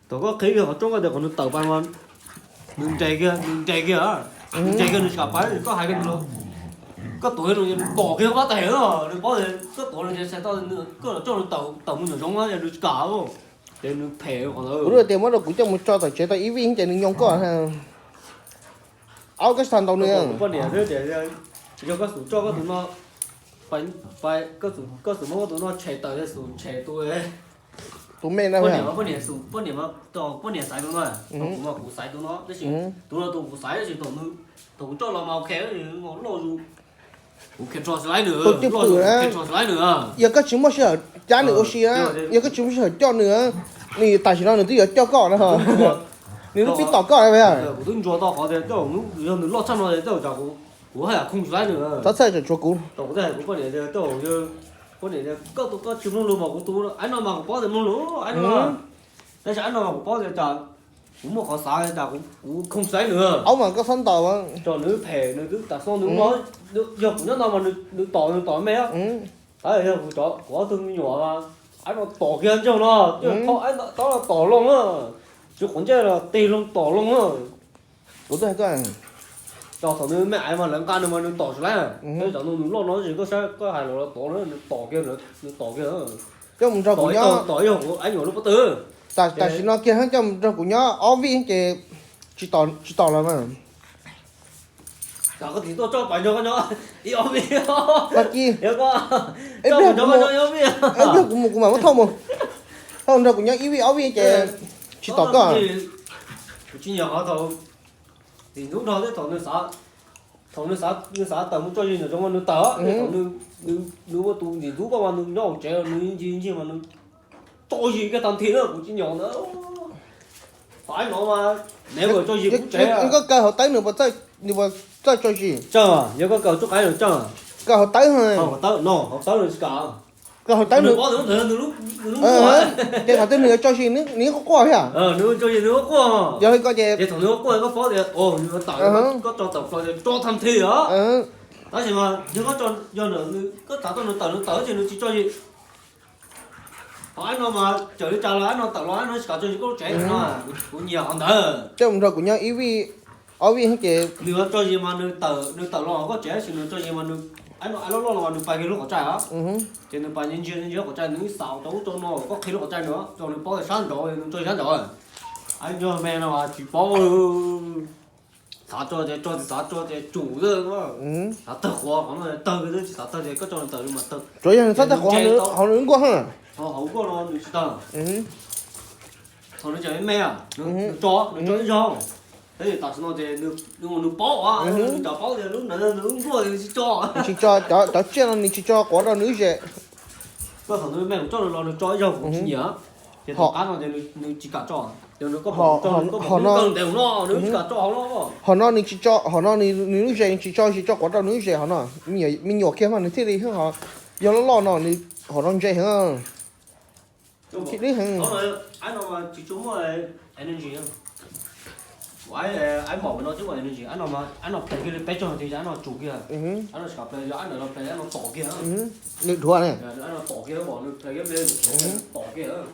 Thaum koj qhib kiag qhov rooj koj tias kom nws tawm pais mas nws nres kiag, nws nres kiag, nws nres kiag nws tsis kam pais, koj hais kiag nws, koj tuav nws, nws pom kiag pab tais no, nws paub tias koj tuav nws ces txhais tau koj los coj nws tawm mus nyuam zoov no ces nws tsis kam. Ces nws phem qhov ntawd. Kuv tias muab rau kuv coj mus tso tom tsev tau ib vij ces nws nyoo koj. Aub, koj tsis tau ntaus nws. Poj niam xwb ces yog koj xum tso koj tus no, koj xum muab koj tus no tshem tawm, xum tshem tus, tus me no, poj niam, poj niam xum, poj niam, poj niam xaiv tus no, kuv mas kuv xaiv tus no tab sis tus no tus kuv xaiv tab sis thaum kuv coj los mas ok, loj zus, kuv khe tso xwb laib nws, loj zus khe tso xwb laib nws. Yog koj tsis muaj sij hawm cab nws ua si, yog koj tsis muaj sij hawm coj nws, nws tam sim no nws twb yuav coj koj no, nws twb pib tom koj. Kuv twb ntsuas tau qhov tias yog nws loj tshaj no tias kuv haj yam khooj xwb laib nws. Txhob txhawj, tshuav kuv. Thaum kuv twb hais kuv poj niam tias, poj niam tias koj tus koj tsis mloog lus mas kuv tus aib no mas kuv paub tias mloog lus aib no, tab sis aib no mas kuv paub tias cas kuv muaj qhov xav cas kuv khooj xwb laib nws. Aub mas koj txhob ntaus. Tso nws phem nws twb tas xo nws ua, yog kuv nyob no mas nws tom nws tom me, tab yog kuv cov kuv ob tug me nyuam, aib no tom kiag ntsoog no, thaub aib no tom loo, tsis quav ntsej los tig loo tom loo. Kuv twb hais koj, thaum nws me aiv mas lawv nqa nws mas nws tom tsis laib, tab sis nws loj no ces koj saib koj hais los tom, nws tom kiag, nws tom kiag. Coj mus nrog kuv nyob, tom ib yog kuv aib nyuam lub pob tw. Tam sim no kiag coj mus nrog kuv nyob ob vij ces tsis tom los mas. Koj tiv tuaj tso pais nrog koj nyob ib ob vij, ib pliag kuv mus kuv mam muab thauj mus, thauj nrog kuv nyob ib vij ob vij ces tsis tom koj. Kuv tsis nyiam qhov thaum tim ntub nrog thiab thaum thaum nws xav tawm mus tso zis ntawm tsoov mas nws tawm, thaum nws ua tus tim ntub koj mas nws nyob hauv tsev nws ncig ncig mas nws tso zis kiag tag nthi na, kuv tsis nyiam ntawd. Qhov aib no mas nev ua tso zis kuv tsev. Koj kaw hauv tawb nws puas txawj tso zis? Txawj, yog koj kaw tsuj qaib nws txawj. Kaw hauv tawb, hauv tawb no, hauv tawb nws tsis kam. Kaw hauv tawb nws, ces thaum twg nws yuav tso zis nws quaj quaj thiab. Nws tso zis nws quaj quaj. Yog li ko ces thaum nws quaj quaj koj paub tias nws tawm, koj tso tawm plaws ces tso tag nthi os. Tab sis mas yog koj tso, yog koj xav tau nws tawm nws tawm ces nws tsis tso zis. Ho aib no mas txawm li cas los aib no tawm los aib no tsis kam tso zis koj lub tsev no, kuv nyiam qhov ntawd. Coj mus nrog kuv nyob ib vij ob vij ces nws tso zis mas nws tawm, nws tawm los koj tsev tab sis nws tso zis mas nws, aib no aib loj loj los mas nws pais kiag lub qhov tsaij os. Ces nws pais ntsia ntsia qhov tsaij nws xav tau ub tau no koj qhib lub qhov tsaij nws, tso nws paub tias sab nraud nws tso sab nraud. Aib nyob me no mas tsis paub, xav tso ces tso, tsis xav tso ces tsum xwb. Xav tawg quav qhov no tawg xwb, tsis xav tawg ces koj tso nws tawm mas tawg. Tsuav yog nws txhob tawg quav hauv nws nkuaj. Hauv nkuaj no nws tsis tawg. Thaum nws tseem me me, nws tso, nws tso ib zaug. Tab sis tam sim no ces nws paub, nws paub tias lub ntawd nws lub nkuaj nws tsis tso. Nws tsis tso, cov tsiaj no nws tsis tso quav rau nws lub zes. Koj thaum nws me kuv coj nws los nws tso ib zaug kuv tsis nyiam. Ces tom qab no ces nws tsis kam tso. Ces nws koj pom kuv tso, koj pom nws ntev no nws tsis kam tso hauv no. Hauv no nws tsis tso, hauv no nws lub zes nws tsis tso, tsis tso quav rau nws lub zes hauv no. Me nyuam kiag mas nws thiaj li, yog loj loj no nws hauv no ntse heev. Thiaj li heev. Aib no mas tsis tshua muaj energy. Aib, aib mom no twb muaj energy, aib no mas aib no pleas kiag li peb caug nas this ces aib no tsum kiag. Aib no tsis kam pleas, yog aib ntawm no pleas aib no tom kiag. Nws dhuav ne. Aib no tom kiag, pom nws pleas kiag, tom kiag.